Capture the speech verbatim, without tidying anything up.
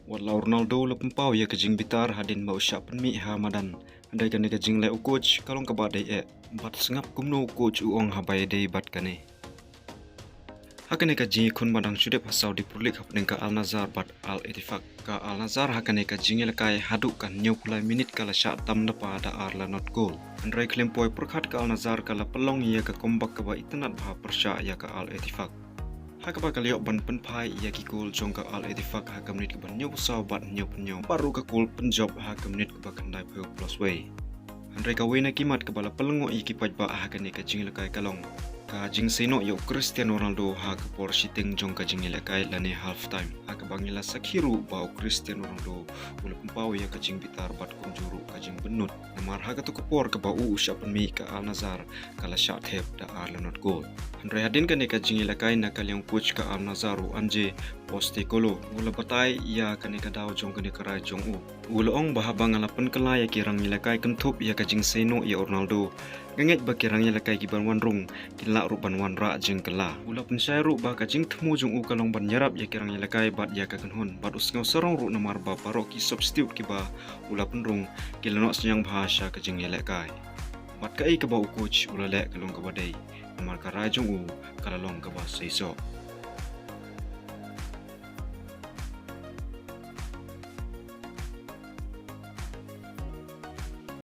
Wat la u Ronaldo u la pynpaw ïa ka jingbitar hadien ba u shah pynmih ha madan, hynrei kane ka jingleh u coach ka long kaba dei eh. Bad sngap kumno u coach u ong haba ïadei bad kane. Ha kane ka jingïakhun ba dang shu dep ha Saudi Pro League hapdeng ka Al Nassr bad Al Ettifaq, ka Al Nassr ha kane ka jingïalehkai haduh ka hynñiewphew lai minit ka la shah tam lypa da ar la nod gol. Hynrei khlem poi pyrkhat ka Al Nassr ka la pynlong ïa ka comeback kaba itynnad bha pyrshah ïa ka Al Ettifaq. Ha kaba ka la ïoh ban pynphai ïa ki gol jong ka Al Ettifaq ha ka minit kaba hynñiewphew saw bad hynñiewphew hynñiew, bad ruh ka gol pynjop ha ka minit kaba khyndaiphew plus wei. Hynrei kawei na ki mat kaba la pynlyngngoh ïa ki paidbah ha kane ka jingïalehkai ka long ka jingseiñnoh ïa u Cristiano Ronaldo ha ka por shiteng jong ka jingïalehkai lane half time, ha kaba ngi la sakhi ruh ba u Cristiano Ronaldo u la pynpaw ïa ka jingbitar bad kumjuh ruh ka jingbynnud. Namar ha kato ka por kaba u u shah pynmih, ka Al Nassr ka la shah thep da ar la nod gol. Hynrei hadien kane ka jingïalehkai, na ka liang u coach ka Al Nassr u Ange Postecoglou u la batai ïa kane ka daw jong kane ka rai jong u. U la ong ba haba nga la pynkylla ïa ki rangïalehkai kynthup ïa ka jingseiñnoh ïa u Ronaldo, nga ngeit ba ki rangïalehkai kiban wan rung kin lah ruh ban wanrah jingkylla. U la pynshai ruh ba ka jingthmu jong u ka long ban ïarap ïa ki rangïalehkai bad ïa ka kynhun, bad u sngew sarong ruh namar ba baroh ki substitute kiba u la pynrung ki la noh synñiang bha sha ka jingïalehkai. Bad kaei kaba u coach u la leh ka long kaba dei, namar ka rai jong u ka la long kaba seisoh.